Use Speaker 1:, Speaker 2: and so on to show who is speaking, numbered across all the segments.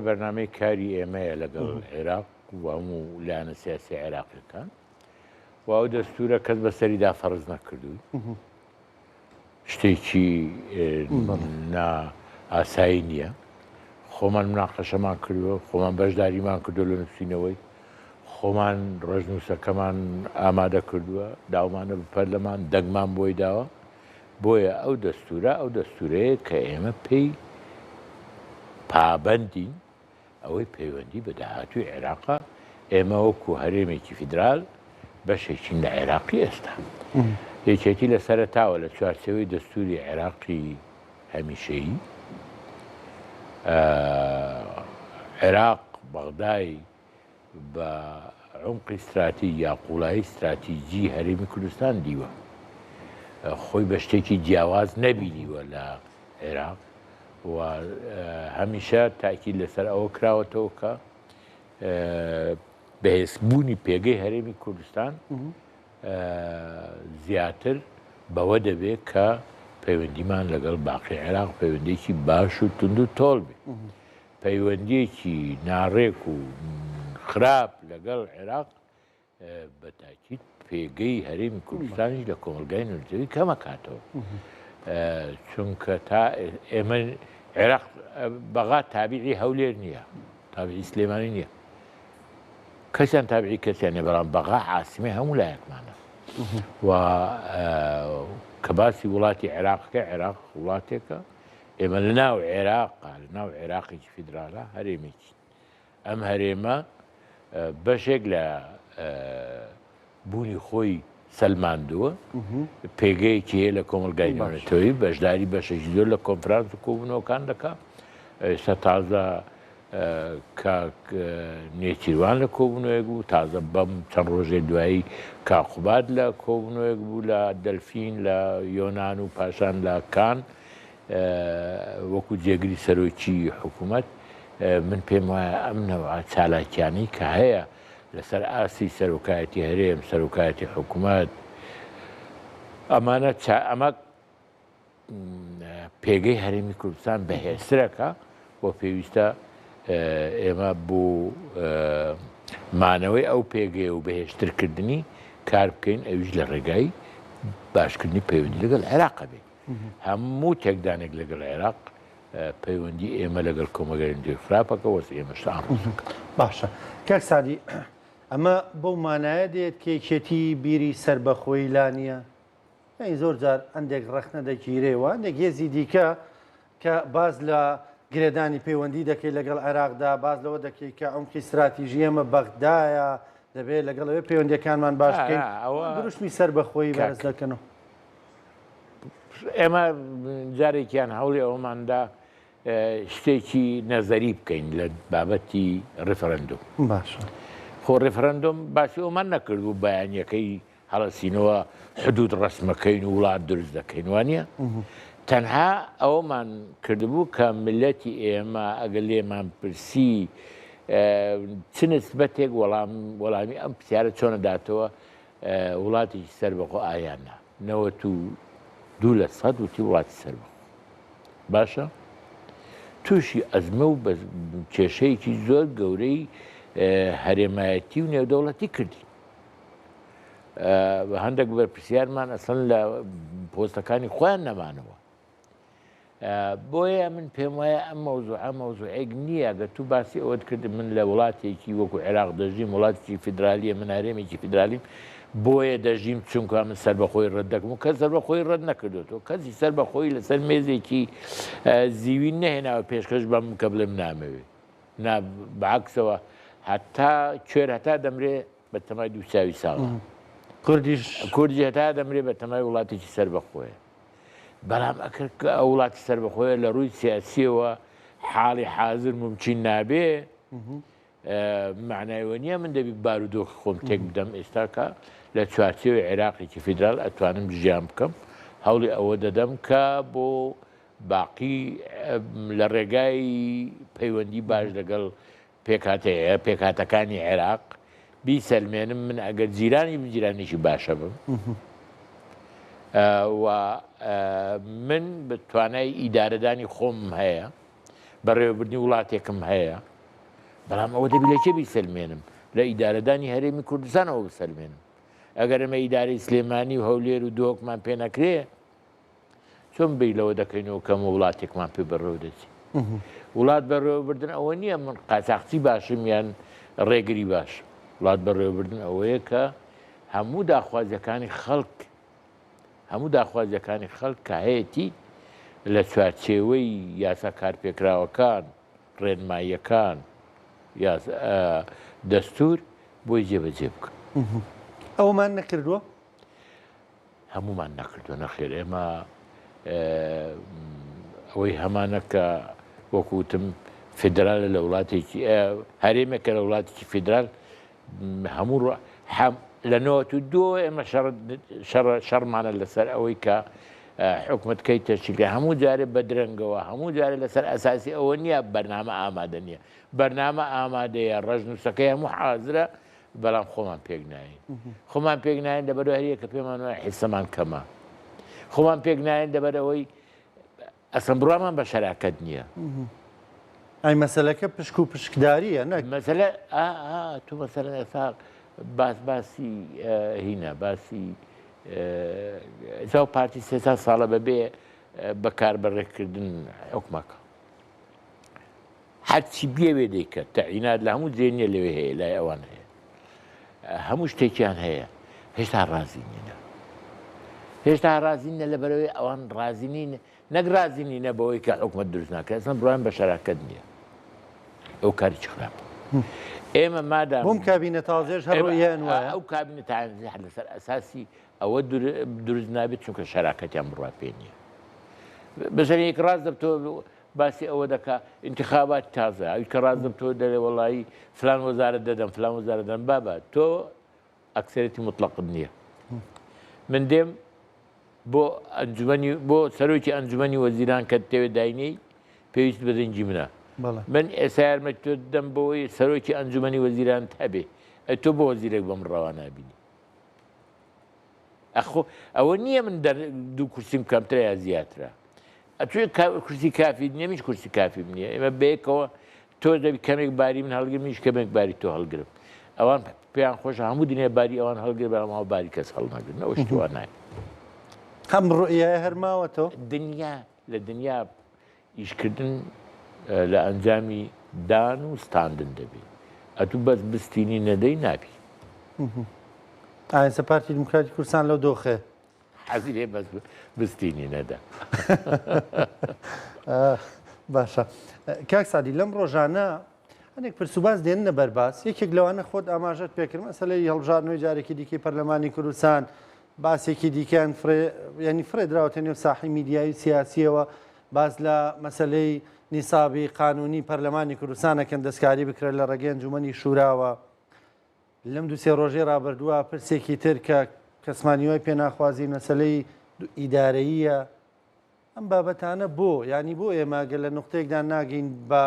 Speaker 1: بەرنامەی کاری ئێمەیە لەگەڵ عێراق و هەموو لایەنە سیاسی عێراقیەکان و ئەو دەستورە کەس بەسەریدا فەرز نەکردووی شتێکی نا ئاسایی نییە خۆمان مناقەشەمان کردووە خۆمان بەشداریمان کردو لە نووسینەوەی خۆمان ڕژنووسەکەمان ئامادە کردووە داومانە بە پەرلەمان دەنگمان بۆی داوە بۆیە ئەو دەستورە ئەو دەستورەیە کە ئێمە پێی پابەندین ئەوەی پەیوەندی بە داهاتووی عێراقە، ئێمە وەکو هەرێمێکی فیدرال بەشێکین لە عێراقی ئێستا. یەکێتی لە سەرەتاوە لە چوارچێوەی دەستوری عێراقی هەمیشەیی، عێراق بەغدای بە عومقی ستراتیج یا قوڵایی ستراتیجی هەرێمی کوردستان دیوە، خۆی بە شتێکی جیاواز نەبینیوە لە عێراق و هەمیشە تاکید لەسەر ئەوە کراوەتەوە کە بەهێزبوونی پێگەی هەرێمی کوردستان زیاتر بەوە دەبێت کە پەیوەندیمان لەگەڵ باقی عێراق پەیوەندێکی باش و تونند و تۆڵ بێ. پەیوەندیەکی ناڕێک و خراپ لەگەڵ عێراق بە تاکید پێگەی هەرێمی کوردستانیش لە کۆمەڵگای نێونەتەوەیی کەمەکاتەوە چونکە تا ئێمە عێراق بەغا تابعی هەولێر نییە تابعی سلێمانی نییە کەسیان تابعی کەسیان نیە بەڵام بەغا عاسمی هەموو لایەکمانە و کە باسی وڵاتی عێراقەکە عێراق وڵاتێکە ئێمە لە ناو عێراق لە ناو عێراقێکی فیدرالە هەرێمێکی ئەم هەرێمە بەشێک لە بوونی خۆی سەلماندووە، پێگەیەکی هەیە لە کۆمەڵگای نێونەتەوەیی، بەشداری بەشێکی زۆر لە کۆنفرانس و کۆبوونەوەکان دەکا. ئێستا تازە کاک نێچیروان لە کۆبوونەوەیەک بوو، تازە بەم چەند ڕۆژەی دوایی کاک قوباد لە کۆبوونەوەیەک بوو لە دەلفین لە یۆنان و پاشان لە کان. وەکو جێگری سەرۆکی حکوومەت من پێم وایە ئەم نەوعە چالاکیانەی کە هەیە لەسەر ئاستی سەرۆکایەتی هەرێم، سەرۆکایەتی حکوومەت ئەمانە ئەمە پێگەی هەرێمی کوردستان بەهێزترەکە و پێویستە ئێمە بۆ مانەوەی ئەو پێگەیە و بەهێزترکردنی کار بکەین ئەویش لە ڕێگای باشکردنی پەیوەندی لەگەڵ عێراق بێت. هەموو تێکدانێک لەگەڵ عێراق پەیوەندی ئێمە لەگەڵ کۆمەگەری نەتەوەیی خراپەکە وەز ئێمەش ئاڵۆزەکە.
Speaker 2: باشە کاک سەعدی ئەمە بەو مانایە دێت کە یەکێتی بیری سەربەخۆیی لا نییە؟ یانی زۆر جار هەندێک ڕەخنە دەگیرێ و هەندێک هێزی دیکە کە باس لە گرێدانی پەیوەندی دەکەی لەگەڵ عێراقدا باس لەوە دەکەی کە عومقی ستراتیژی ئێمە بەغدایە دەبێت لەگەڵ ئەوێ پەیوەندیەکانمان باش بکەین
Speaker 1: ئەوە
Speaker 2: دروشمی سەربەخۆیی بەرز
Speaker 1: کاک
Speaker 2: دەکەنەوە.
Speaker 1: ئێمە جارێکیان هەوڵی ئەوەماندا شتێکی نەزەری بکەین لە بابەتی ڕیفرەندۆم.
Speaker 2: باشە.
Speaker 1: خۆ ڕیفرەندۆم باسی ئەومان نەکردبوو بەیانیەکەی هەڵەسینەوە حدود ڕەسمەکەین و وڵات دروست دەکەین وانە؟ تەنها ئەوەمان کردبوو کە ملەتی ئێمە ئەگەر لێمان پرسی چ نسبەتێک وەڵام وەڵامی ئەم پرسیارە چۆنە داتەوە وڵاتێکی سەربەخۆ ئایا نا؟ 92% وتی وڵاتی سەربەخۆ. باشە تووشی ئەزمە و کێشەیەکی زۆر گەورەی هەرێمایەتی و نێودەوڵەتی کردین. هەندێک بەرپرسیارمان ئەسڵەن لە پۆستەکانی خۆیان نەمانەوە. بۆیە من پێم وایە ئەم مەوزوعە مەوزوعێک نییە گەر تو باسی ئەوەت کرد من لە وڵاتێکی وەکو عێراق دەژیم وڵاتێکی فیدرالیە من هەرێمێکی فیدرالیم بۆیە دەژیم چونکە من سەربەخۆی ڕەت دەکەم و کەس سەربەخۆی ڕەت نەکردوێتەوە کەسی سەربەخۆی لەسەر مێزێکی زیوین نەهێناوە پێشکەش بەم کە بڵێم نامەوێ نا بەعکسەوە هەتا کوێر هەتا دەمرێ بە تەمای دوو چاوی ساغە
Speaker 2: کوردیش
Speaker 1: کوردی هەتا دەمرێ بە تەمای وڵاتێکی سەربەخۆیە بەڵام ئەکرد کە ئەو وڵاتی سەربەخۆیە لە ڕووی سیاسیەوە حاڵی حازر مومکین نابێ معنای وە نییە من دەبی بارودۆخی خۆم تێک بدەم ئێستاکە لە چوارچێوەی عێراقێکی فیدرال ئەتوانم ژیان بکەم هەوڵی ئەوە دەدەم کە بۆ باقی لە ڕێگای پەیوەندی باش لەگەڵ پێکهاتەیە پێکهاتەکانی عێراق بیسەلمێنم من ئەگەر جیرانی بم جیرانێکی باشە بم و من بە توانای ئیدارەدانی خۆم هەیە بەڕێوەبردنی وڵاتێکم هەیە، بەڵام ئەوە دەبی لە کێ بیسەلمێنم؟ لە ئیدارەدانی هەرێمی کوردستان ئەوە بسەلمێنم. ئەگەر ئەمە ئیدارەی سلێمانی و هەولێر و دهۆکمان پێ نەکرێ، چۆن بیر لەوە دەکەینەوە کە ئەمە وڵاتێکمان پێ بەڕێوە دەچێ؟ وڵات بەڕێوەبردن ئەوە نییە من قاچاخچی باشم یان ڕێگری باشم. وڵات بەڕێوەبردن ئەوەیە کە هەموو داخوازیەکانی خەڵک هەموو داخوازیەکانی خەڵک کە هەیەتی لە چوارچێوەی یاسا کارپێکراوەکان، ڕێنماییەکان، دەستور بۆی جێبەجێ بکە.
Speaker 2: ئەوەمان نەکردووە؟
Speaker 1: هەموومان نەکردووە نەخێر ئێمە ئەوەی هەمانە کە وەکو وتم فیدرالە لە وڵاتێکی هەرێمێکە لە وڵاتێکی فیدرال هەموو لە 92 ئێمە شەڕمانە لەسەر ئەوەی کە حکومت کەی تەشکیل هەموو جارێ بە درەنگەوە هەموو جارێ لەسەر ئەساسی ئەوە نییە بەرنامە ئامادە نییە بەرنامە ئامادەیە ڕەشنووسەکەی هەموو حازرە بەڵام خۆمان پێک ناین خۆمان پێک ناین لەبەر هەریەکە پێمان وایە حیسەمان کەمە خۆمان پێک ناین لەبەر ئەوەی ئەسڵەن بڕوامان بە شەراکەت نییە.
Speaker 2: ئەی مەسەلەکە پشک و پشکدارییە نەک.
Speaker 1: مەسەلە ئا ئا تۆ مەسەلەن ئێستا باس باسی هینە باسی ئێستا پارتی سێ چار ساڵە بەبێ بەکار بەڕێکردن حکومەکە هەرچی بیەوێ دەیکات تەعینات لە هەموو جێ نییە لەوێ هەیە لای ئەوان هەیە هەموو شتێکیان هەیە هێشتا ڕازی نینە هێشتا ڕازی نە لەبەرەوەی ئەوان ڕازی نین نەک ڕازی نینە بەوەی کە حکومت دروست ناکرێت ئەسڵەن بڕوایان بە شەراکەت نییە ئەو کارێکی خراپ ئێمە مادام
Speaker 2: بۆم کابینە تازێش هەر ڕوئیان وایە
Speaker 1: ئەو کابینە تازێ هەر لەسەر ئەساسی ئەوە دروست نابێت چونکە شەراکەتیان بڕوا پێ نییە بەسەر یەک ڕاست دەبتۆ باسی ئەوە دەکا ئینتخاباتی تازە ئەوی کە ڕاست دەب تۆ دەرێ وەڵایی فلان وەزارەت دەدەم فلان وەزارەت دەدەم بابە تۆ ئەکسەرێتی مطلقت نییە من دێم بۆ ئەنجومەنی بۆ سەرۆکی ئەنجومەنی وەزیران کە تێوێ داینەی پێویست بە دەنگی منە من ئێستا یارمەتی تۆ دەم بۆی سەرۆکی ئەنجومەنی وەزیران هەبێ ئەی تۆ بۆ وەزیرێک بەم ڕەوا نابینی ئەخۆ ئەوە نییە من دوو کورسیم کەمترە یا زیاترە ئەتوێ کورسی کافی نییە منیش کورسی کافیم نییە ئێمە بەیەکەوە تۆ دەبی کەمێک باری من هەڵگر منیش کەمێک باری تۆ هەڵگرم ئەوان پێیان خۆشە هەموو دنیا باری ئەوان هەڵگر بەڵام ئەوە باری کەس هەڵنەگرن ئەوە شتی وا نایە
Speaker 2: ئەم ڕوئیایە هەر ماوەتەوە؟
Speaker 1: دنیا لە دنیا ئیشکردن لە ئەنجامی دان و ستاندن دەبی ئەتوو بەس بستینی نەدەی نابی.
Speaker 2: ئایسە پارتی دیموکراتی کوردستان لەو دۆخێ
Speaker 1: حەزی لێ بەس بستینی نەدا.
Speaker 2: باشە کاک سادی لەم ڕۆژانە هەندێک پرس و باس دێننە بەرباس یەکێک لەوانە خۆت ئاماژەت پێکرد مەسەلەی هەڵبژاردنەوەی جارێکی دیکەی پەرلەمانی کوردستان باسێکی دیکەیان فرێ ینی فرێ دراوەتە نێو ساحی میدیایی و سیاسیەوە باس لە مەسەلەی نیسابی قانونی پەرلەمانی کوردستانەکەن دەستکاری بکرێت لە ڕێگەی ئەنجومەنی شوراوە لەم دوو سێ ڕۆژەی ڕابردووە پرسێکی تر کە کەسمان هیوای پێ ناخوازین مەسەلەی ئیدارەییە، ئەم بابەتانە بۆ؟ یانی بۆ ئێمە گەر لە نوقتەیەکدا ناگەین بە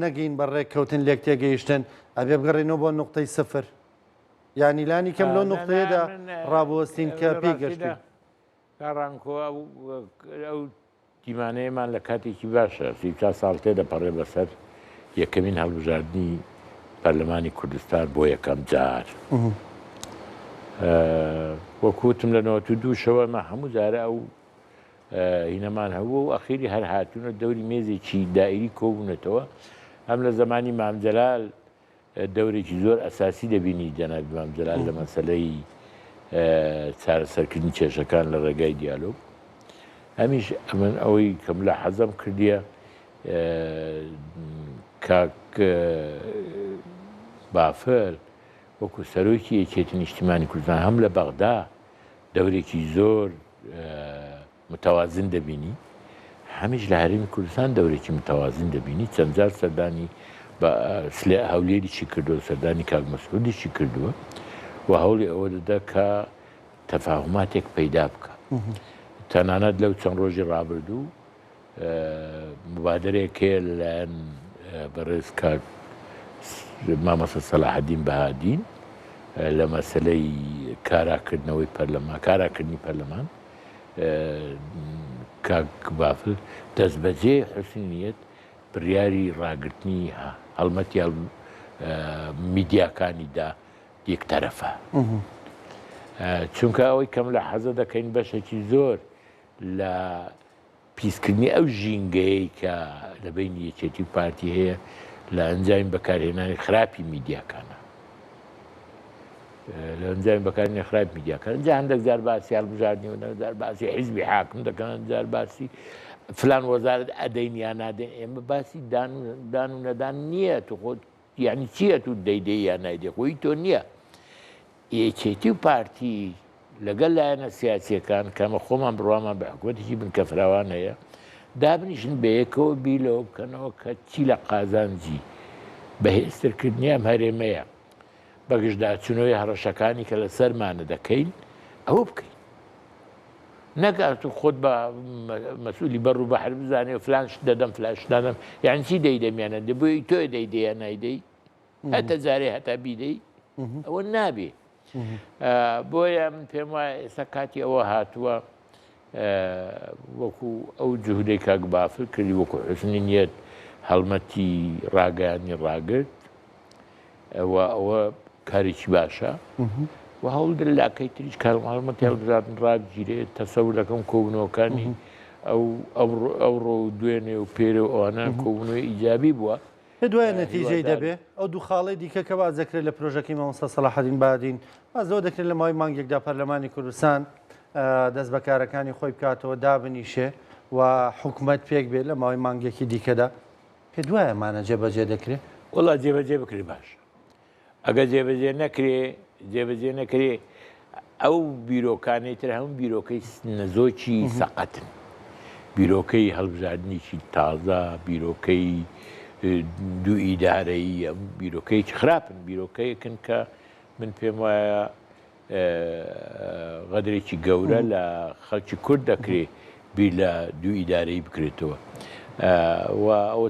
Speaker 2: نەگەین بە ڕێککەوتن لێک تێگەیشتن ئەبێ بگەڕێینەوە بۆ نوقتەی سفر یانی لانی کەم لەو نوقتەیەدا ڕابوەستین کە پێی گەشتوین.
Speaker 1: کاڕانکۆ ئەو دیمانەیەمان لە کاتێکی باشە، 34 ساڵ تێدەپەڕێ بەسەر یەکەمین هەڵبژاردنی پەرلەمانی کوردستان بۆ یەکەم جار. وەک وتم لە 92 شەوە ئەمە هەموو جارە ئەو هینەمان هەبوو و ئەخیری هەر هاتوونە دەوری مێزێکی دائیری کۆبوونەتەوە هەم لە زەمانی مام جەلال دەورێکی زۆر ئەساسی دەبینی جەنابی مام جەلال لە مەسەلەی چارەسەرکردنی کێشەکان لە ڕێگای دیالۆگ. هەمیش ئەمن ئەوەی کە ملاحەزەم کردیە کاک بافر وەکو سەرۆکی یەکێتی نیشتیمانی کوردستان هەم لە بەغدا دەورێکی زۆر متوازن دەبینی، هەمیش لە هەرێمی کوردستان دەورێکی متوازن دەبینی، چەند جار سەردانی بە سلێ هەولێریشی کردووە، سەردانی کاک مەسعودیشی کردووە و هەوڵی ئەوە دەدا کە تەفاهوماتێک پەیدا بکا. تەنانەت لەو چەند ڕۆژی ڕابردوو مبادرەیەک هەیە لەلایەن بەڕێز کاک مامۆستا سەلاحەدین بەهادین لە مەسەلەی کاراکردنەوەی پەرلەمان، کاراکردنی پەرلەمان. کاک بافل دەستبەجێ حوسنی نیەت بڕیاری ڕاگرتنی هەڵمەتی میدیاکانی دا یەکتەرەفە. چونکە ئەوەی کەم لە حەزە دەکەین بەشێکی زۆر لە پیسکردنی ئەو ژینگەیەی کە لە بەینی یەکێتی و پارتی هەیە لە ئەنجامی بەکارهێنانی خراپی میدیاکانە. لە ئەنجامی بەکارهێنانی خراپی میدیاکان جا هەندێک جار باسی هەڵبژاردنی و هەندێک جار باسی حیزبی حاکم دەکەن هەندێک جار باسی فلان وەزارەت ئەدەین یا نادەین ئێمە باسی دان و دان و نەدان نییە تو خۆ یعنی چییە تو دەیدەی یا نایدەی خۆی تۆ نییە یەکێتی و پارتی لەگەڵ لایەنە سیاسییەکان کە ئەمە خۆمان بڕوامان بە حکومەتێکی بنکەفراوان هەیە، دابنیشن بەیەکەوە بیر لەوە بکەنەوە کە چی لە قازانجی بەهێزترکردنی ئەم هەرێمەیە، بەگژداچوونەوەی هەڕەشەکانی کە لەسەرمانە دەکەین، ئەوە بکەین. نەک ئەتوو خۆت بە مەسئولی بەر و بەحر بزانێ و فلان شت دەدەم فلان شت نادەم، یانی چی دەیدەم یان نادەم، بۆیە تۆ دەیدەی یان نایدەی؟ هەتا جارێ هەتا بیدەی ئەوە نابێ بۆیە من پێم وایە ئێستا کاتی ئەوە هاتووە وەکو ئەو جوهدەی کاک بافل کردی وەکو حوسنی نیەت هەڵمەتی ڕاگەیانی ڕاگرت ئەوە ئەوە کارێکی باشە و هەوڵ لاکەی تریش کار هەڵمەتی هەڵبژاردن ڕابگیرێت تەسەور دەکەم کۆبوونەوەکانی ئەو ئەوڕۆ و دوێنێ و پێرێ و ئەوانە کۆبوونەوەی ئیجابی بووە
Speaker 2: پێت وایە نەتیجەی دەبێ؟ ئەو دوو خاڵەی دیکە کە باس دەکرێت لە پرۆژەکەی مامۆستا سەڵاحەدین بادین، باس لەوە دەکرێت لە ماوەی مانگێکدا پەرلەمانی کوردستان دەست بە کارەکانی خۆی بکاتەوە، دابنیشێ و حکومەت پێک بێت لە ماوەی مانگێکی دیکەدا. پێت وایە ئەمانە جێبەجێ دەکرێ؟
Speaker 1: وەڵا جێبەجێ بکرێ باشە. ئەگەر جێبەجێ نەکرێ جێبەجێ نەکرێ ئەو بیرۆکانەی تر هەموو بیرۆکەی نەزۆکی سەقەتن بیرۆکەی هەڵبژاردنێکی تازە بیرۆکەی دوو ئیدارەیی ئەم بیرۆکەیەکی خراپن بیرۆکەیەکن کە من پێم وایە غەدرێکی گەورە لە خەڵکی کورد دەکرێ بیر لە دوو ئیدارەی بکرێتەوە و ئەوە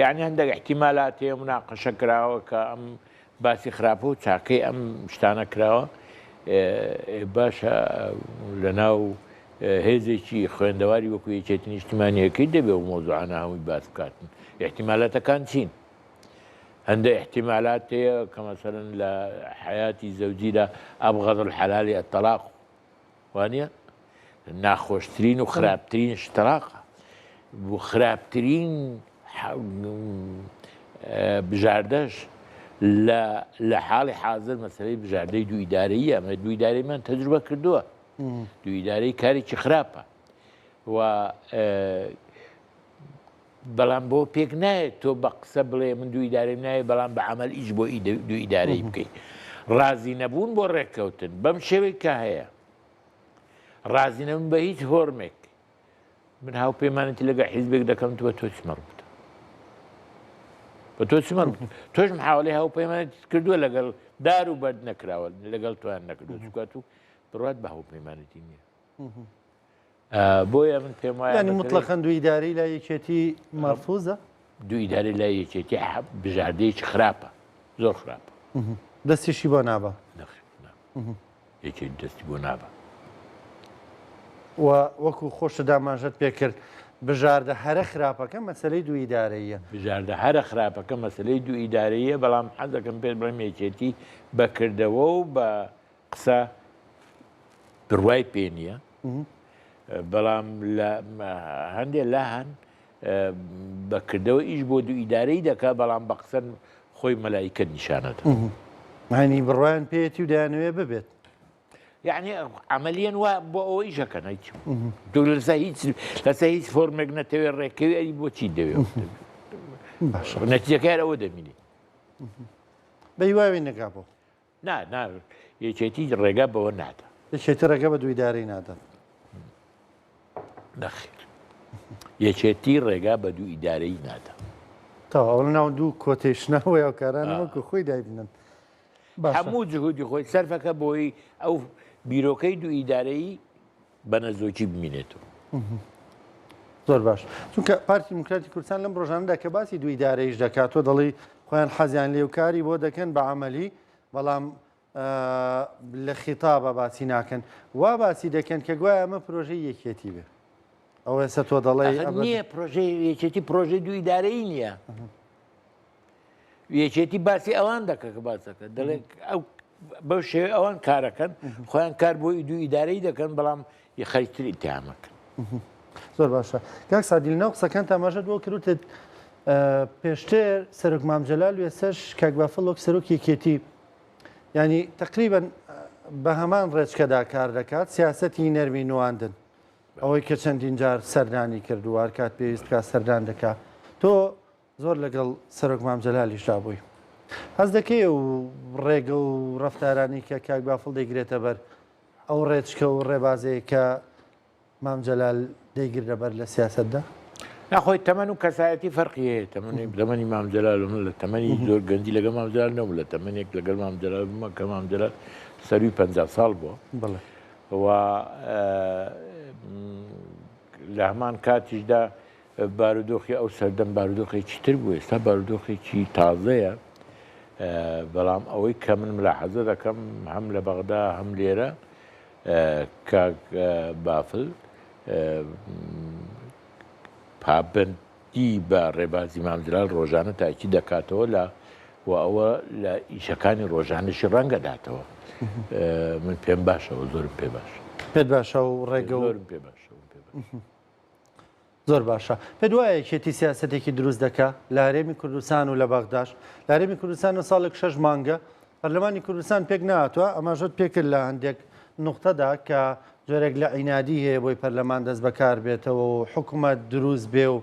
Speaker 1: یانی هەندێک ئیحتیمالات هەیە مناقەشە کراوە کە ئەم باسی خراپە و چاکەی ئەم شتانە کراوە باشە لەناو هێزێکی خوێندەواری وەکو یەکێتی نیشتیمانیەکەی دەبێ و مۆزوعانە هەمووی باس بکاتن احتیمالاتەکان چین هەندێک احتیمالات هەیە کە مەسەرن لە حیاتی زەوجیدا ئەبغەض الحلالی الطلاق وانە ناخۆشترین و خراپترین شتراقە و خراپترین بژاردەش لە حاڵی حاضر مەسەلەی بژاردەی دوو ئیدارەییە ئەمە دوو ئیدارەیمان تەجروبە کردووە دوو ئیدارەی کارێکی خراپە و بەڵام بۆ پێک نایەت تۆ بە قسە بڵێ من دوو ئیدارەیم ناوێ بەڵام بە عەمەل ئیش بۆ دوو ئیدارەی بکەی ڕازی نەبوون بۆ ڕێککەوتن بەم شێوەی کە هەیە ڕازی نەبوون بە هیچ هۆرمێک من هاوپەیمانەتی لەگە حیزبێک دەکەم تو بە تۆ چ مەڕبوتە بە تۆ چ مەڕبوت تۆش محاولەی هاوپەیمانەتیت کردووە لەگەڵ دار و بەرد نەکراوە لەگەڵ تۆیان نەکردووە چونکە تو بڕوات بە هاوپەیمانەتی نییە بۆیە من پێم وایە
Speaker 2: یانی مطلقاً دوو ئیدارەی لای یەکێتی مەرفوزە؟
Speaker 1: دوو ئیدارەی لای یەکێتی بژاردەیەکی خراپە زۆر خراپە.
Speaker 2: دەستیشی بۆ نابا؟
Speaker 1: نەخێر نا یەکێتی دەستی بۆ نابا.
Speaker 2: و وەکو خۆشت ئاماژەت پێ کرد بژاردە هەرە خراپەکە مەسەلەی دوو ئیدارەییە.
Speaker 1: بژاردە هەرە خراپەکە مەسەلەی دوو ئیدارەییە بەڵام حەز دەکەم پێت بڵێم یەکێتی بە کردەوە و بە قسە بڕوای پێ نییە بەڵام لە هەندێک لا هەن بەکردەوە ئیش بۆ دوو ئیدارەی دەکا بەڵام بە قسەن خۆی مەلایکە نیشانەدە
Speaker 2: مانی بڕوایان پێیەتی و دەیانەوێ ببێت
Speaker 1: یعنی عملیەن وا بۆ ئەوە ئیشەکەن هیچ لەسە هیچ لەسە هیچ فۆرمێک نەتەوێ ڕێکەوی ئەری بۆچی دەوێ
Speaker 2: باشە
Speaker 1: نەتیجەکە ئەوە دەبینی
Speaker 2: بە هیواوی نەگا بۆ
Speaker 1: نا نا یەکێتی ڕێگا بەوە نادا.
Speaker 2: یەکێتی ڕێگە بە دوو ئیدارەی نادات.
Speaker 1: نەخێر یەکێتی ڕێگا بە دوو ئیدارەی نادا.
Speaker 2: تەواو ئەوە ناو دوو quotation ە و هاوکاران وەکو خۆی دایبنن.
Speaker 1: باشە. هەموو جهودی خۆی سەرفەکە بۆی ئەو بیرۆکەی دوو ئیدارەیی بە نەزۆکی بمینێتەوە.
Speaker 2: زۆر باش چونکە پارتی دیموکراتی کوردستان لەم ڕۆژانەدا کە باسی دوو ئیدارەیش دەکات تۆ دەڵێی خۆیان حەزیان لێ و کاری بۆ دەکەن بە عەمەلی بەڵام لە خیتابە باسی ناکەن وا باسی دەکەن کە گوایە ئەمە پرۆژەی یەکێتی بێ. ئەوە ئێستا تۆ دەڵێی
Speaker 1: ئەخر نییە پرۆژەی یەکێتی پرۆژەی دوو ئیدارەیی نییە. یەکێتی باسی ئەوان دەکە کە باسەکە دەڵێ ئەو بەو شێوەی ئەوان کارەکەن خۆیان کار بۆ دوو ئیدارەی دەکەن بەڵام خەریکتر ئیتیهامەکەن.
Speaker 2: زۆر باشە کاک سادی لەناو قسەکان تاماژەت بۆ کردوتت پێشتر سەرۆک مام جەلال و ئێستاش کاک بافڵ وەک سەرۆک یەکێتی ینی تقریبا بە هەمان ڕێچکەدا کار دەکات سیاسەتی نەرمی نواندن ئەوەی کە چەندین جار سەردانی کردووە هەرکات پێویست بکات سەردان دەکات تۆ زۆر لەگەڵ سەرۆک مام جەلالیشدا بووی. هەست دەکەی ئەو ڕێگە و ڕەفتارانەی کە کاک بافڵ دەیگرێتە بەر، ئەو ڕێچکە و ڕێبازەیە کە مام جەلال دەیگرتە بەر لە سیاسەتدا؟
Speaker 1: نا خۆی تەمەن و کەسایەتی فەرقی هەیە تەمەنی تەمەنی مام جەلال و من لە تەمەنی زۆر گەنجی لەگەڵ مام جەلال نەبوو لە تەمەنێک لەگەڵ مام جەلال بوومە کە مام جەلال سەرووی 50 ساڵ بووە
Speaker 2: بەڵێ.
Speaker 1: و لە هەمان کاتیشدا بارودۆخی ئەو سەردەم بارودۆخێکی تر بوو، ئێستا بارودۆخێکی تازەیە، بەڵام ئەوەی کە من ملاحەزە دەکەم هەم لە بەغدا هەم لێرە کاک بافل پابەندی بە ڕێبازی مام جەلال ڕۆژانە تاکی دەکاتەوە لە و ئەوە لە ئیشەکانی ڕۆژانەشی ڕەنگە داتەوە من پێم باشەوە زۆرم پێ باش
Speaker 2: پێت باشە و ڕێگە
Speaker 1: زۆرم پێ باشە پێ باشە.
Speaker 2: زۆر باشە. پێت وایە یەکێتی سیاسەتێکی دروست دەکا لە هەرێمی کوردستان و لە بەغداش؟ لە هەرێمی کوردستان ساڵێک شەش مانگە پەرلەمانی کوردستان پێک نەهاتووە، ئاماژەت پێکرد لە هەندێک نوقتەدا کە جۆرێک لە عینادی هەیە بۆی پەرلەمان دەست بەکار بێتەوە و حکومەت دروست بێ و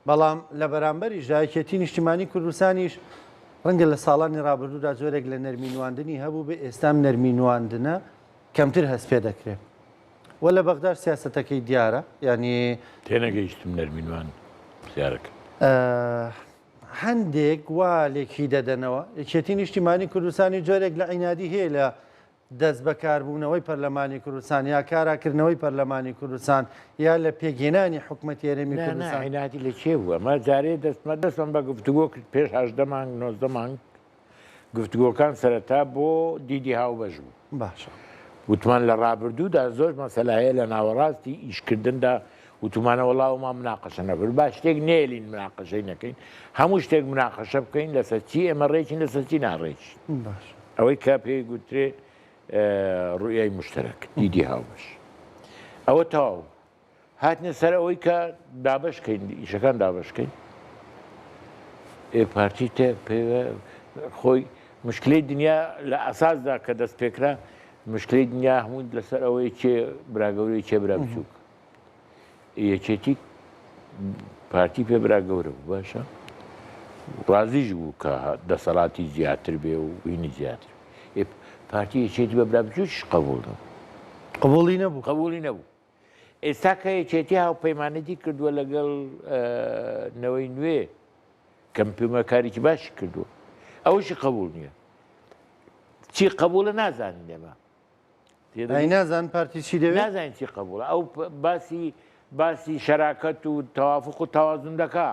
Speaker 2: بەڵام لە بەرامبەریشدا یەکێتی نیشتیمانی کوردستانیش ڕەنگە لە ساڵانی ڕابردوودا جۆرێک لە نەرمی نواندنی هەبوو بێ ئێستا ئەم نەرمی نواندنە کەمتر هەست پێ دەکرێ. وە لە بەغداش سیاسەتەکەی دیارە یانی.
Speaker 1: تێنەگەیشتم نەرمینوان پرسیارەکەت.
Speaker 2: هەندێک وا لێکی دەدەنەوە یەکێتی نیشتیمانی کوردستانی جۆرێک لە عینادی هەیە لە دەست بەکاربوونەوەی پەرلەمانی کوردستان یا کاراکردنەوەی پەرلەمانی کوردستان یا لە پێکهێنانی حکومەتی هەرێمی کوردستان.
Speaker 1: عینادی لە کێ بوو؟ ئەمە جارێ دەستمە دەستم بە گفتوگۆ کرد پێش 18 مانگ 19 مانگ گفتوگۆکان سەرەتا بۆ دیدی هاوبەش بوو.
Speaker 2: باشە.
Speaker 1: وتمان لە ڕابردوودا زۆر مەسەلە هەیە لە ناوەڕاستی ئیشکردندا وتومانە وەڵا ئەومان مناقەشە نەکرد با شتێک نێلین مناقەشەی نەکەین هەموو شتێک مناقەشە بکەین لەسەر چی ئێمە ڕێکین لەسەر چی ناڕێکین
Speaker 2: باشە.
Speaker 1: ئەوەی کە پێی گوترێ ڕوئیای مشتەرەک دیدی هاوبەش ئەوە تەواو هاتنە سەر ئەوەی کە دابەش کەین ئیشەکان دابەش کەین ئێ پارتی تێ خۆی مشکلەی دنیا لە ئەساسدا کە دەست پێکرا مشکلەی دنیا هەموو لەسەر ئەوەی کێ براگەورەی کێ برا بچووک یەکێتی پارتی پێ برا گەورە بوو باشە ڕازیش بوو کە دەسەڵاتی زیاتر بێ و هینی زیاتر پارتی یەکێتی بە برا بچووکیش قبوڵ نەبوو
Speaker 2: قبوڵی نەبوو
Speaker 1: قبوڵی نەبوو ئێستا کە یەکێتی هاوپەیمانێتی کردووە لەگەڵ نەوەی نوێ کەم پێمە کارێکی باشی کردووە ئەوەشی قبول نییە چی قبولە نازانین ئێمە
Speaker 2: نازان پارتی چی دەوێت
Speaker 1: نازانین چی قبولە ئەو باسی باسی شەراکەت و تەوافق و تەوازن دەکا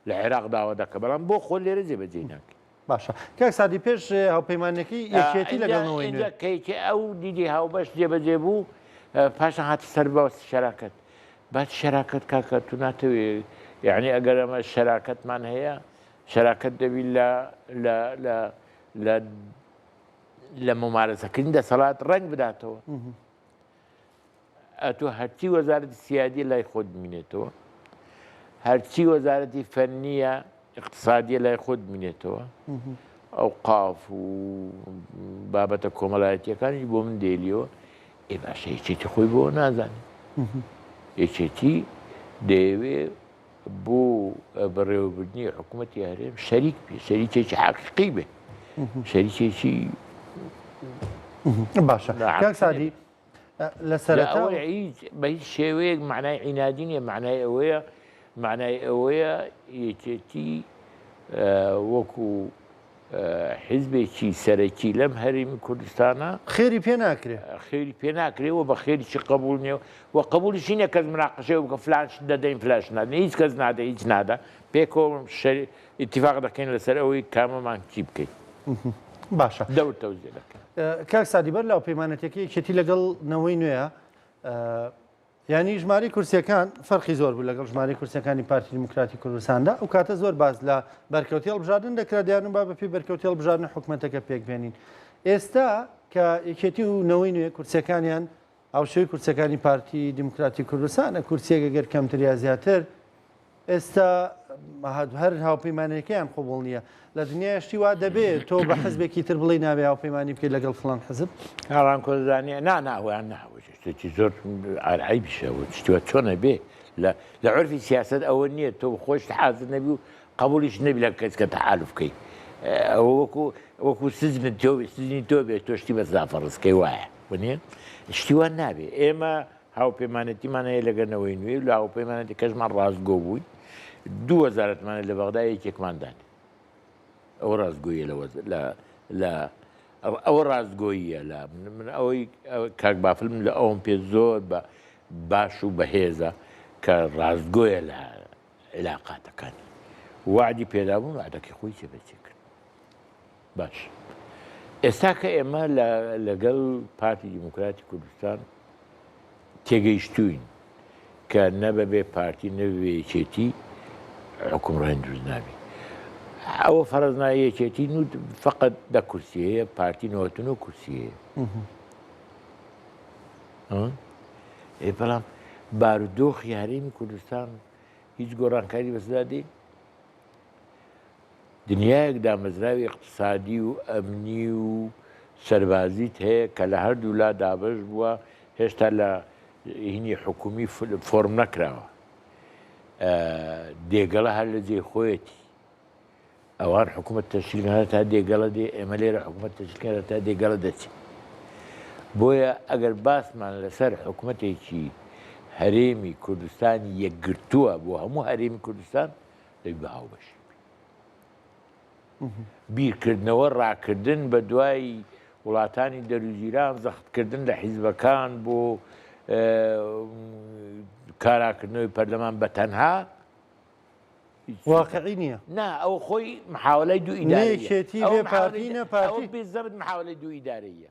Speaker 1: لە عێراق داوا دەکە بەڵام بۆ خۆ لێرە جێبەجێی ناکەی.
Speaker 2: باشە کاک سەعدی پێش هاوپەیمانەکەی یەکێتی لەگەڵ نەوەی نوێ.
Speaker 1: ئینجا کە ئەو دیدی هاوبەش جێبەجێ بوو پاشان هاتە سەر باسی شەراکەت باسی شەراکەت کاکە تو ناتەوێ یعنی ئەگەر ئەمە شەراکەتمان هەیە شەراکەت دەبی لە لە لە لە لە ممارەسەکردنی دەسەڵات ڕەنگ بداتەوە. ئەتۆ هەرچی وەزارەتی سیادیە لای خۆت بمینێتەوە، هەرچی وەزارەتی فەنیە اقتصادیە لای خۆت بمینێتەوە، ئەوقاف و بابەتە کۆمەڵایەتیەکانیش بۆ من دێلیەوە، ئێ باشە یەکێتی خۆی بۆ نازانێ. یەکێتی دەیەوێ بۆ بەڕێوەبردنی حکوومەتی هەرێم شەریک بێ، شەریکێکی حەقیقی بێ، شەریکێکی
Speaker 2: باشە کاک سادی لە سەرەتا
Speaker 1: هیچ بە هیچ شێوەیەک معنای عینادی نییە معنای ئەوەیە معنای ئەوەیە یەکێتی وەکو حیزبێکی سەرەکی لەم هەرێمی کوردستانە
Speaker 2: خێری پێ ناکرێ
Speaker 1: خێری پێ ناکرێ و بە خێریی قبول نییە و قبولیشی نییە کەس مناقەشەی بکە فلان شت دەدەین فلاش نادەین هیچ کەس نادە هیچ نادا پێکەوە ئیتیفاق دەکەین لەسەر ئەوەی کامەمان چی بکەین.
Speaker 2: باشە
Speaker 1: دەور تەوزیع دەکەین.
Speaker 2: کاک سادی بەر لە هاوپەیمانەتیەکەی یەکێتی لەگەڵ نەوەی نوێیە. یانی ژمارەی کورسیەکان فەرقی زۆر بوو لەگەڵ ژمارەی کورسیەکانی پارتی دیموکراتی کوردستاندا، ئەو کاتە زۆر باس لە بەرکەوتی هەڵبژاردن دەکرا، دیانوو با بەپێی بەرکەوتی هەڵبژاردن حکومەتەکە پێکبێنین. ئێستا کە یەکێتی و نەوەی نوێ کورسیەکانیان هاوشێوەی کورسیەکانی پارتی دیموکراتی کوردستانە، کورسیەک ئەگەر کەمتر یا زیاتر، ئێستا هەر هاوپەیمانەکەیان قبوڵ نییە. لە دنیای شتی وا دەبێ تۆ بە حزبێکی تر بڵێی نابێ هاوپەیمانی بکەیت لەگەڵ فڵان حزب؟
Speaker 1: کاڵان کوردستانی نا نا ئەویان نا شتێکی زۆر عیبیشە شتی وا چۆن ئەبێ لە لە عورفی سیاسەت ئەوە نییە تۆ خۆشت حازر نەبی و قبوڵیش نەبی لە کەس کە تەحالف بکەی ئەوە وەکو وەکو سجنت تۆ سجنی تۆ بێت تۆ شتی بەس فەرزکەی وایە وەنیە شتی وا نابێ ئێمە هاوپەیمانێتیمان هەیە لەگەر نەوەی نوێ و لە هاوپەیمانێتیەکەشمان ڕاستگۆ بووین دوو وەزارەتمان لە بەغدا یەکێکمان دانێ ئەوە ڕاستگۆیە لە لە لە ئەوە ڕاستگۆییە لە من ئەوەی کاک بافل من لە ئەوم پێ زۆر بە باش و بەهێزە کە ڕاستگۆیە لە علاقاتەکانی وعدی پێدابوون وعدەکەی خۆی جێبەجێ کرد باش ئێستا کە ئێمە لەگەڵ پارتی دیموکراتی کوردستان تێگەیشتوین کە نە بەبێ پارتی نە بەبێ یەکێتی حکومڕانی دروست نابی ئەوە فەرز نا یەکێتی نو فقط دە کورسی هەیە پارتی 99 کورسی هەیە ئێ بەڵام بارودۆخی هەرێمی کوردستان هیچ گۆڕانکاری بەسەدا دێ دنیایەک دامەزراوی ئیقتسادی و ئەمنی و سەربازیت هەیە کە لە هەردوولا دابەش بووە، هێشتا لە هینی حکوومی فۆرم نەکراوە. دێگەڵە هەر لە جێی خۆیەتی. ئەوان حکوومەت تەشکیل کەن تا دێگەڵە دێ، ئێمە لێرە حکوومەت تەشکیل کەن تا دێگەڵە دەچێ. بۆیە ئەگەر باسمان لەسەر حکوومەتێکی هەرێمی کوردستانی یەکگرتووە بۆ هەموو هەرێمی کوردستان، دەبی بە هاوبەشی بی. بیرکردنەوە ڕاکردن بە دوای وڵاتانی دەروجیران زەختکردن لە حیزبەکان بۆ کاراکردنەوەی پەرلەمان بە تەنها
Speaker 2: واقعی نییە.
Speaker 1: نا ئەو خۆی محاولەی دوو ئیدارەیە.
Speaker 2: نە یەکێتی بێ پارتی نە پارتی.
Speaker 1: ئەوە بێزەبت محاولەی دوو ئیدارەیە.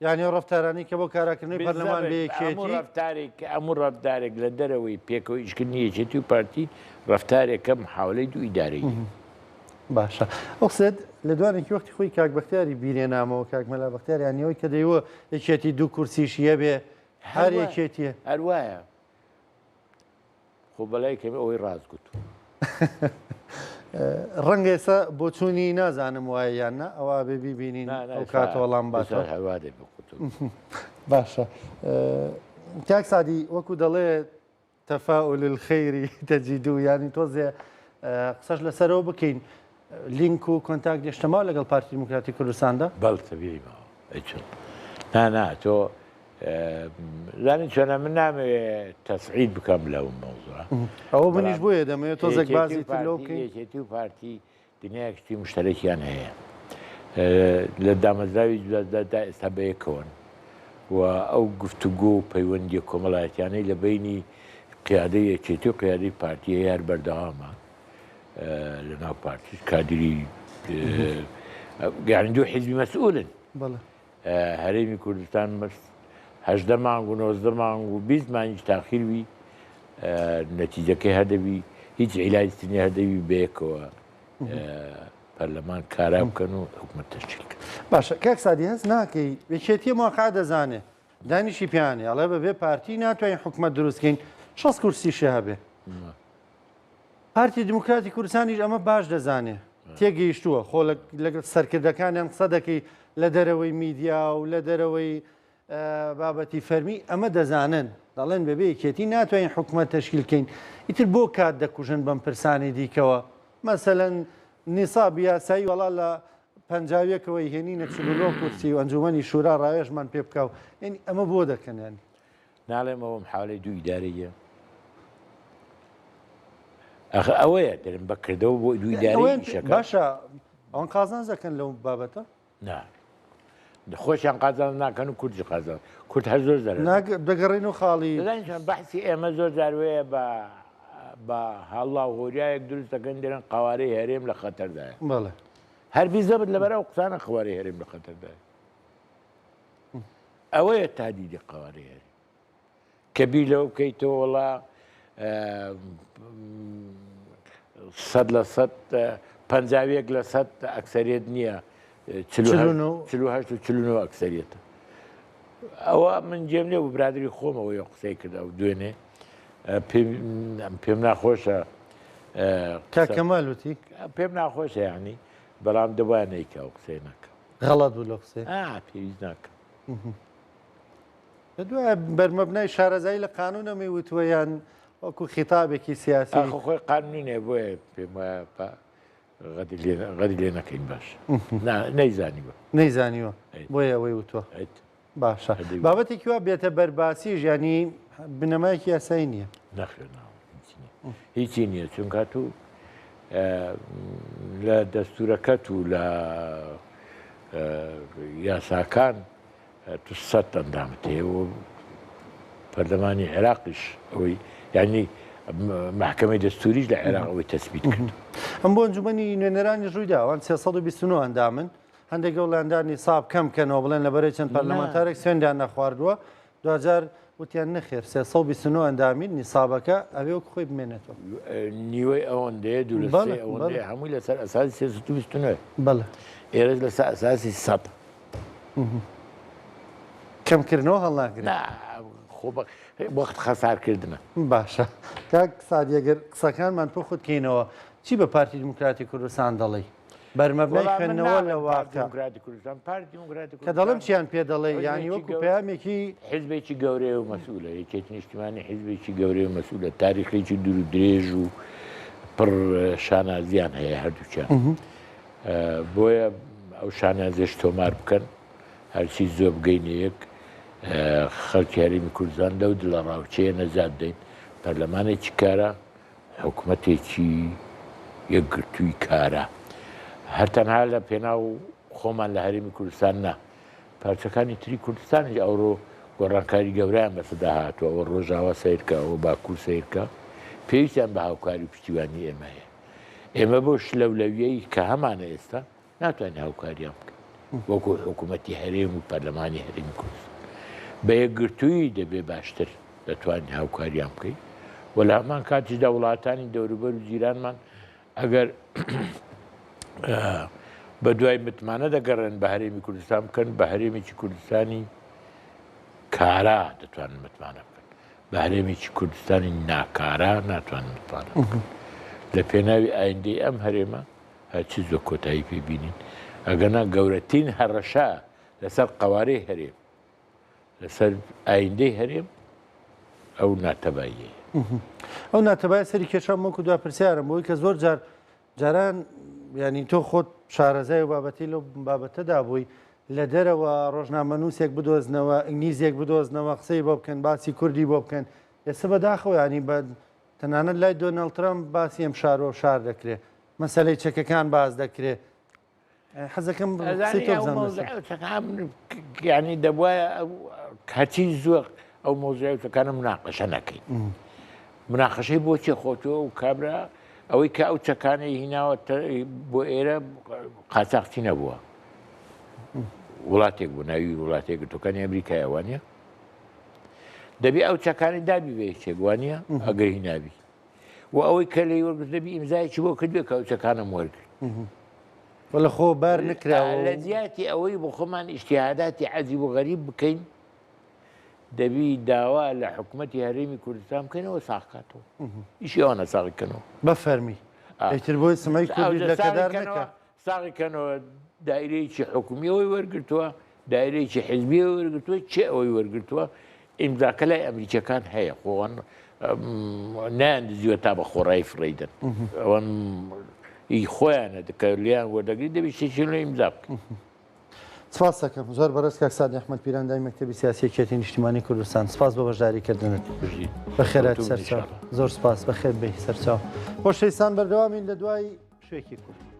Speaker 2: یانی ئەو ڕەفتارانەی کە بۆ کاراکردنەوەی پەرلەمان بێ
Speaker 1: یەکێتی. هەموو ڕەفتارێک لە دەرەوەی پێکەوە ئیشکردنی یەکێتی و پارتی ڕەفتارێکە محاولەی دوو ئیدارەییە.
Speaker 2: باشە ئوخسێد لێدوانێکی وەختی خۆی کاک بەختیاری بیرێنامەوە کاک مەلا بەختیار یانی ئەوەی کە دەیوە یەکێتی دوو کورسیشی هەبێ هەر یەکێتیە.
Speaker 1: هەر وایە. خۆ بەلای کەمی ئەوەی ڕاست گوتووە.
Speaker 2: ڕەنگە ئێستا بۆچوونی نازانم وایە یان نا ئەوە ئەبێ بیبینین ئەو کاتە وەڵام باتەوە.
Speaker 1: هەروا دەبێ قوتوو.
Speaker 2: باشە کاک سادی وەکو دەڵێ تفاؤل الخير تجدو یانی تۆزێ قسەش لەسەرەوە بکەین لینک و contact هێشتا ماوە لەگەڵ پارتی دیموکراتی کوردستاندا؟
Speaker 1: بەڵ تەبیعی ماوە ئەی چۆن نا نا تۆ زانی چۆنە من نامەوێ تەسعید بکەم لەو مەوزوعە
Speaker 2: ئەوە منیش بۆیە دەمەوێت تۆزێک باسی تر لەو بکەین.
Speaker 1: یەکێتی و پارتی دنیایەک شتی مشتەرەکیان هەیە لە دامەزراوی جوداجودا تا ئێستا بەیەکەوەن و ئەو گفتوگۆ و پەیوەندیە کۆمەڵایەتیانەی لە بەینی قیادەی یەکێتی و قیادەی پارتی هەیە هەر بەردەوامە لە ناو پارتیش کادری یعنی دوو حیزبی مەسئولن هەرێمی کوردستان هەژدە مانگ و نۆزدە مانگ و 20 مانگیش تاخیر بی نەتیجەکەی هەر دەبی هیچ عیلاج تر نیە هەر دەبی بەیەکەوە پەرلەمان کارا بکەن و حکومەت تەشکیل کەن.
Speaker 2: باشە کاک سادی هەست ناکەی یەکێتیە مواقع دەزانێ دانیشی پیانێ ئەڵێ بەبێ پارتی ناتوانین حکومەت دروست کەین 60 کورسیشی هەبێ پارتی دیموکراتی کوردستانیش ئەمە باش دەزانێ تێگەیشتووە خۆ لەگەڵ سەرکردەکانیان قسە دەکەی لە دەرەوەی میدیا و لە دەرەوەی بابەتی فەرمی ئەمە دەزانن دەڵێن بەبێ یەکێتی ناتوانین حکومەت تەشکیل کەین ئیتر بۆ کات دەکوژن بەم پرسانی دیکەوە مەسەلەن نیساب یاسایی وەڵا لە پەنجاویەکەوە هێنینە 49 کورسی و ئەنجومەنی شورا ڕاوێژمان پێ بکە و یعنی ئەمە بۆ دەکەن یانی
Speaker 1: ناڵێم ئەوە محاولەی دوو ئیدارەیە ئەخ ئەوەیە دەرم بەکردەوە بۆ دوو ئیدارەی ئیشەکە
Speaker 2: باشە ئەوان قازانج دەکەن لەو بابەتە
Speaker 1: نا خۆشیان قازانج ناکەن و کوردیش قازانج کورد هەر زۆر زەرەر
Speaker 2: ناک دەگەڕێن و خاڵی
Speaker 1: دەزانی چۆن بەحسی ئێمە زۆر جار وەیە بە بە هەڵا و هۆریایەک دروست دەکەن دەرێن قەوارەی هەرێم لە خەتەردایە
Speaker 2: بەڵێ
Speaker 1: هەر بیزەبت لەبەر ئەو قسانە قەوارەی هەرێم لە خەتەردایە. ئەوەیە تادیدی قەوارەی هەرێم. کە بیر لەوە بکەیتەوە وەڵا 100% 51% ئەکسەرێت نییە 48 و 49 ئەکسەریەتە. ئەوە من گوێم لێ بوو برادری خۆمەوە یە قسەی کرد ئەو دوێنێ پێم ناخۆشە
Speaker 2: کاک کەمال وتی
Speaker 1: پێم ناخۆشە یعنی بەڵام دەبایە نەیکا و قسەی نەکە
Speaker 2: غەڵەت بوو لەو قسەی
Speaker 1: پێویست ناکە.
Speaker 2: لە دوای بەرمەبنای شارەزایی لە قانون ئەمەی وتووە یان وەکو خیتابێکی سیاسی؟
Speaker 1: ئاخۆ خۆی قانونی نیە بۆیە پێم وایە با غەدی لێ نەکەین باش نەیزانیوە.
Speaker 2: نەیزانیوە بۆیە ئەوەی وتووە. باشە بابەتێکی وا بێتە بەرباسیش ینی بنەمایەکی یاسایی نییە.
Speaker 1: نەخێر هیچی نییە چونکە تو لە دەستورەکەت و لە یاساکان تو سەت ئەندامت هەیە و پەرلەمانی عێراقیش ئەوەی یعنی محکمەی دەستوریش لە عێراق ئەوەی تەسبیت کرد.
Speaker 2: ئەم بۆ ئەنجومەنی نوێنەرانی ڕوویدا ئەوان 329 ئەندامن هەندێک گەوڵاندان نیساب کەم کەنەوە بڵێن لەبەرەی چەند پەرلەمانتارێک سوێندیان نەخواردووە دواجار وتیان نەخێر 329 ئەندامین نیسابەکە ئەوێ وەک خۆی بمێنێتەوە.
Speaker 1: نیوەی ئەوەندەیە دوو لە سێ ئەوەندەیە هەمووی لەسەر ئەساسی 329.
Speaker 2: بەڵێ.
Speaker 1: ئێرەش لەسەر ئەساسی 100.
Speaker 2: کەمکردنەوە هەڵناگرێت.
Speaker 1: نا خۆ وەخت خەسارکردنە.
Speaker 2: باشە کاک سادی ئەگەر قسەکانمان پوخت کەینەوە چی بە پارتی دیموکراتی کوردستان دەڵێی؟ بەرمەبنای خوێندنەوە لە واقع کە دەڵێم چیان پێ دەڵێ یانی وەکو پەیامێکی
Speaker 1: حزبێکی گەورەیە و مەسئولە یەکێتی نیشتیمانی حزبێکی گەورەیە و مەسئولە تاریخێکی دوور و درێژ و پڕ شانازیان هەیە هەردووکیان بۆیە ئەو شانازیەش تۆمار بکەن هەرچی زۆ بگەینە یەک خەڵکی هەرێمی کوردستان لەو دڵەڕاوکێیە نەجات دەین پەرلەمانێکی کارا حکومەتێکی یەکگرتووی کارا هەر تەنها لە پێناو خۆمان لە هەرێمی کوردستان نا پارچەکانی تری کوردستانیش ئەوڕۆ گۆڕانکاری گەورەیان بەسەدا هاتووە ئەوە ڕۆژاوا سەیرکە ئەوە باکوور سەیرکە پێویستیان بە هاوکاری و پشتیوانی ئێمە هەیە ئێمە بۆ شلەولەویەی کە هەمانە ئێستا ناتوانین هاوکاریان بکەین وەکو حکوومەتی هەرێم و پەرلەمانی هەرێمی کوردستان بە یەکگرتوویی دەبێ باشتر دەتوانین هاوکاریان بکەین و لە هەمان کاتیشدا وڵاتانی دەوروبەر و جیرانمان ئەگەر بە دوای متمانە دەگەڕێن بە هەرێمی کوردستان بکەن بە هەرێمێکی کوردستانی کارا دەتوانن متمانە بکەن بە هەرێمێکی کوردستانی ناکارا ناتوانن متمانە بکەن لە پێناوی ئایندەی ئەم هەرێمە هەرچی زووە کۆتایی پێ بینین ئەگەرنا گەورەترین هەڕەشە لەسەر قەوارەی هەرێم لەسەر ئایندەی هەرێم ئەو ناتەباییەیە.
Speaker 2: ئەو ناتەبایە سەری کێشام وەکو دوا پرسیارم بۆی کە زۆر جار جاران ینی تۆ خۆت شارەزای و بابەتی لەو بابەتەدا بووی لە دەرەوە ڕۆژنامەنووسێک بدۆزنەوە ئینگلیزێک بدۆزنەوە قسەی بۆ بکەن باسی کوردی بۆ بکەن ئێستا بەداخەوە ینی بە تەنانەت لای دۆناڵد ترەمپ باسی ئەم شار و شار دەکرێ مەسەلەی چەکەکان باس دەکرێ حەزەکەم قسەی تۆ بزانم لەسەر.
Speaker 1: یعنی دەبوایە هەرچی زووە ئەو مەوزوعی چەکانە مناقەشە نەکەین مناقەشەی بۆ چێ خۆتۆ و کابرا ئەوەی کە ئەو چەکانەی هیناوە بۆ ئێرە قاچاخچی نەبووە وڵاتێک بوو ناوی وڵاتێک گرتوەکانی ئەمریکایە وانە دەبێ ئەو چەکانی دابی بە یەکێک وانە ئەگەر هینابی و ئەوەی کە لێی وەرگرت دەبی ئیمزایەکی بۆ کردبێ کە ئەو چەکانەم وەرگرت.
Speaker 2: و لە خۆ بار نەکراوە
Speaker 1: لە جیاتی ئەوەی بۆ خۆمان ئیجتیهاداتی عەجیب و غەریب بکەین دەبی داوا لە حکوومەتی هەرێمی کوردستان بکەینەوە ساغ کاتەوە ئیشی ئەوانە ساغی کەنەوە.
Speaker 2: بە فەرمی ئیتر بۆی سمەی کوردیش لەکەدار نەکا.
Speaker 1: ساغی کەنەوە دایرەیەکی حکومی ئەوەی وەرگرتووە دایرەیەکی حزبی ئەوەی وەرگرتووە کێ ئەوەی وەرگرتووە ئیمزاکە لای ئەمریکیەکان هەیە خۆوان نایان دزیوە تا بە خۆڕایی فڕێیدەن ئەوان ئی خۆیانە کە لیان وەردەگری دەبی شتێکی لێ ئیمزا بکەن.
Speaker 2: سپاس دەکەم زۆر بەڕێز کاک سادی ئەحمەد پیران دای مەکتەبی سیاسی یەکێتی نیشتیمانی کوردستان سپاس بۆ بەشداری کردنت بەخێرات سەرچاو زۆر سپاس بەخێر بێی سەرچاو خۆشەویستان بەردەوامین لە دوای پشوویەکی کورت.